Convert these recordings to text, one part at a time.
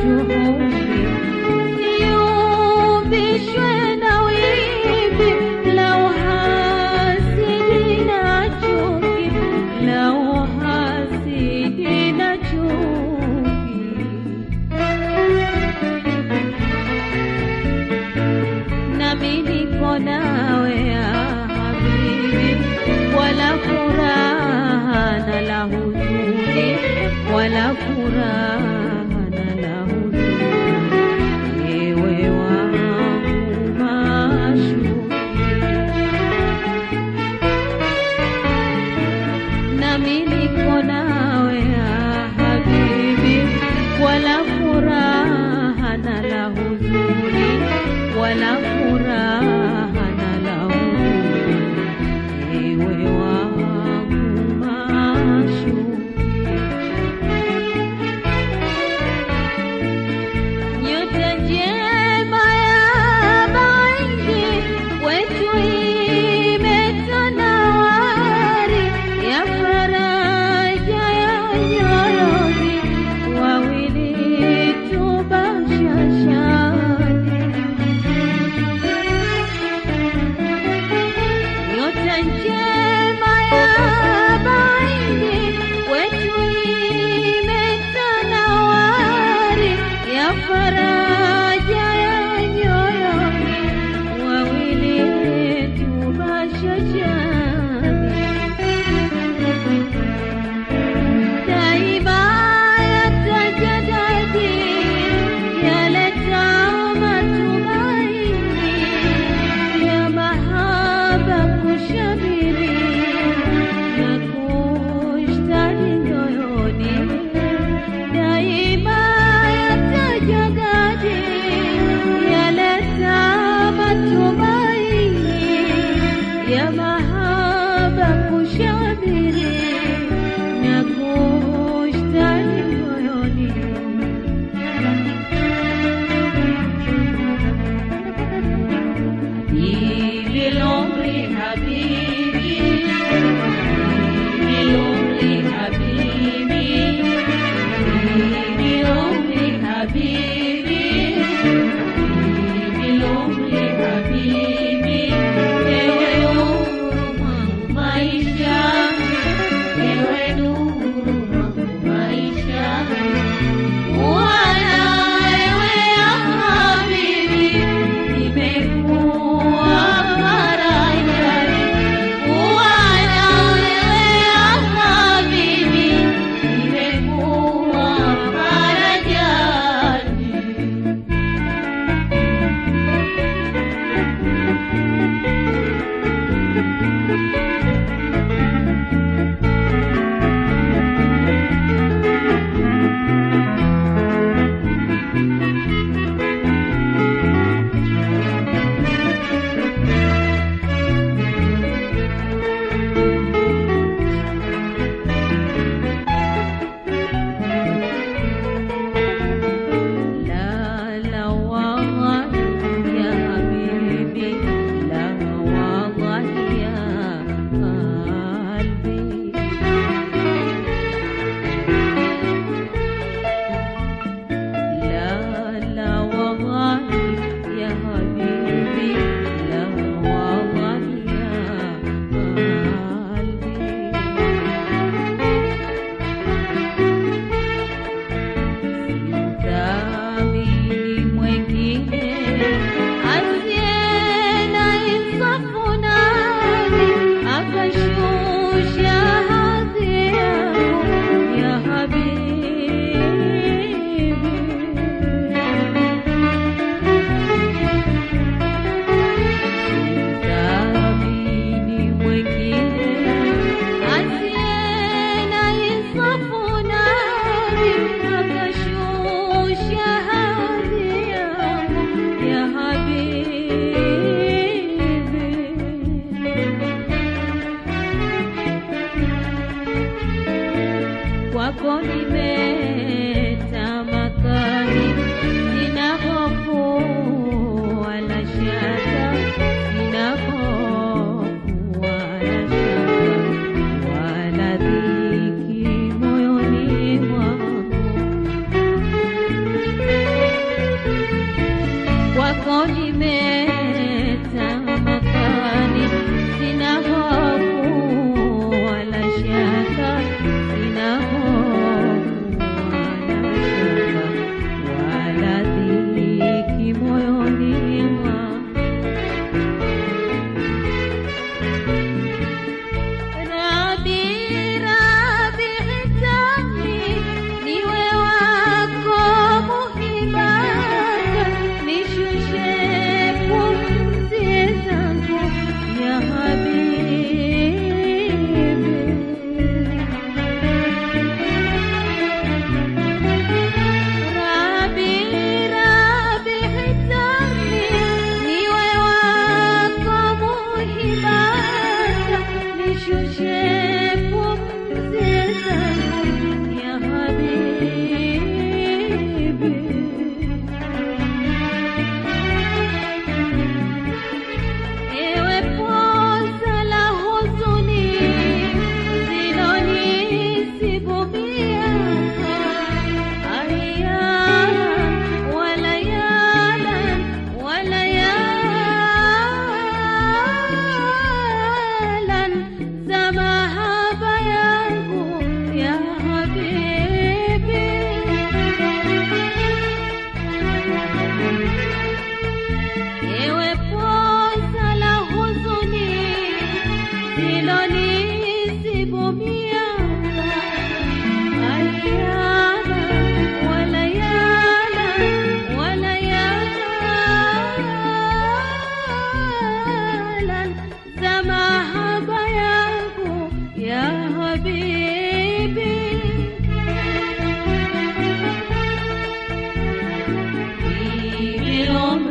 To niko nawe ya habibi, wala furaha na la huzuni, wala furaha na la huzuni, ewe wangu mashuki. Nami niko nawe ya habibi, wala furaha na la huzuni, wala furaha na la huzuni, ewe wangu mashuki. Nyota njema ya baidi kwetu imetanawari, ya faraja ya nyoyoni, wawili tubashashani. Nyota njema ya baidi kwetu imetanawari, ya faraja ya nyoyoni, wawili tubashashani. Daima yatajadadi yaleta matumaini ya mahaba kushamiri na kushtadi nyoyoni. Daima yatajadadi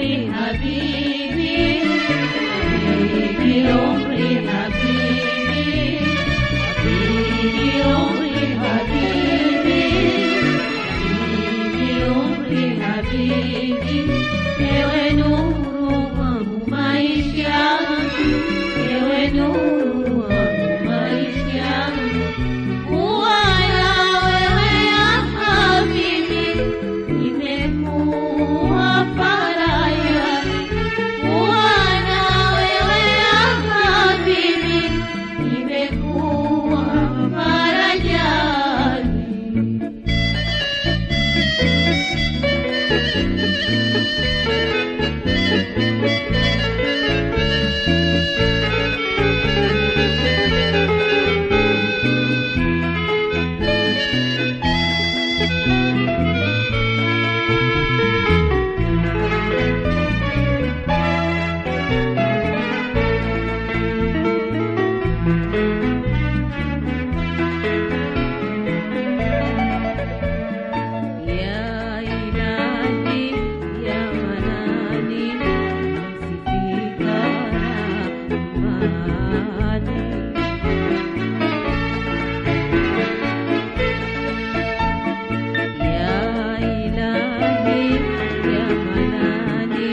العمر حبيبي، حبيبي العمر حبيبي، حبيبي العمر حبيبي، حبيبي العمر حبيبي. Ewe nuru wangu maisha, ewe nuru wangu maisha, kuwa na wewe ya habibi imekuwa faraja, kuwa na wewe ya habibi imekuwa faraja. Ya Ilahi ya Manani, sifika Rahmani. Ya Ilahi ya Manani,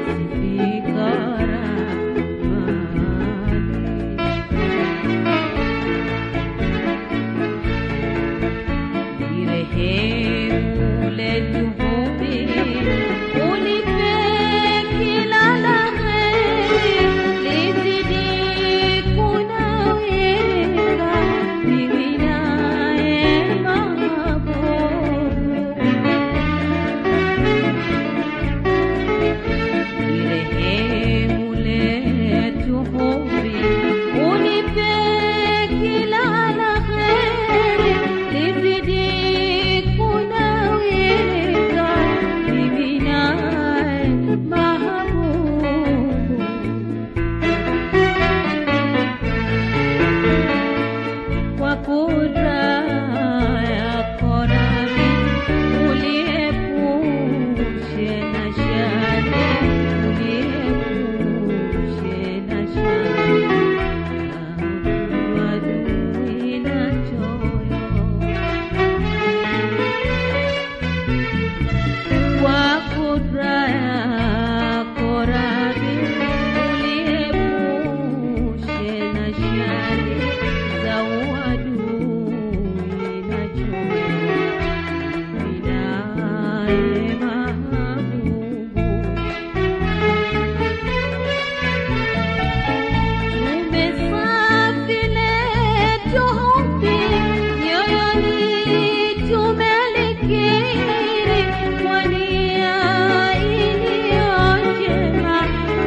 sifika Rahmani. Nirehemu letu hubi, unipe kila la heri, lizidi kunawira, mimi naye mahabubu. Nirehemu letu hubi, unipe kila la heri, lizidi kunawirika, mimi naye mahabubu. Kwa kudra yako Rabbi, uliepushe na shari, uliepushe na shari, adui na choyo. Kwa kudra yako Rabbi, uliepushe na shari za uadui na choyo, mimi naye mahabubu. Tumesafi letu hubi, nyoyoni tumelikiri, kwa nia iliyo njema,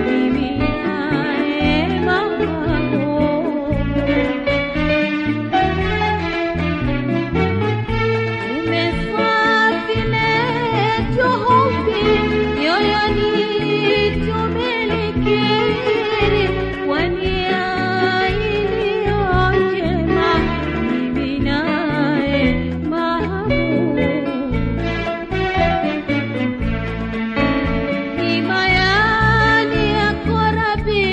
mimi naye mahabubu. Tumesafi letu hubi, nyoyoni tumelikiri, kwa nia iliyo njema, mimi naye mahabubu. Himayani yako Rabbi,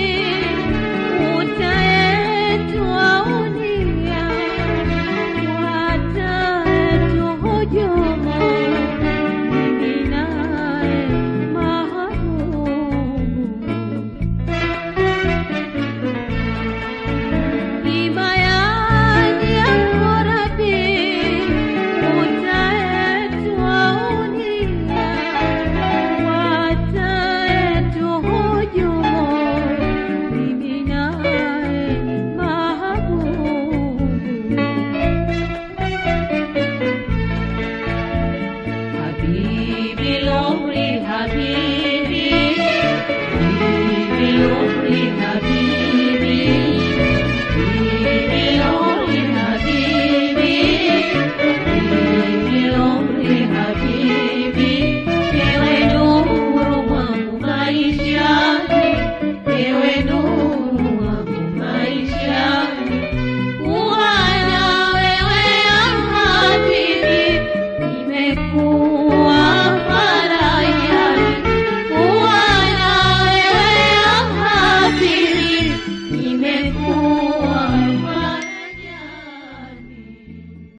utayetuaunia, watayetuhujumu, mimi naye mahabubu. Himayani yako Rabbi, utayetuaunia, watayetuhujumu, mimi naye mahabubu. Habibi العمر حبيبي.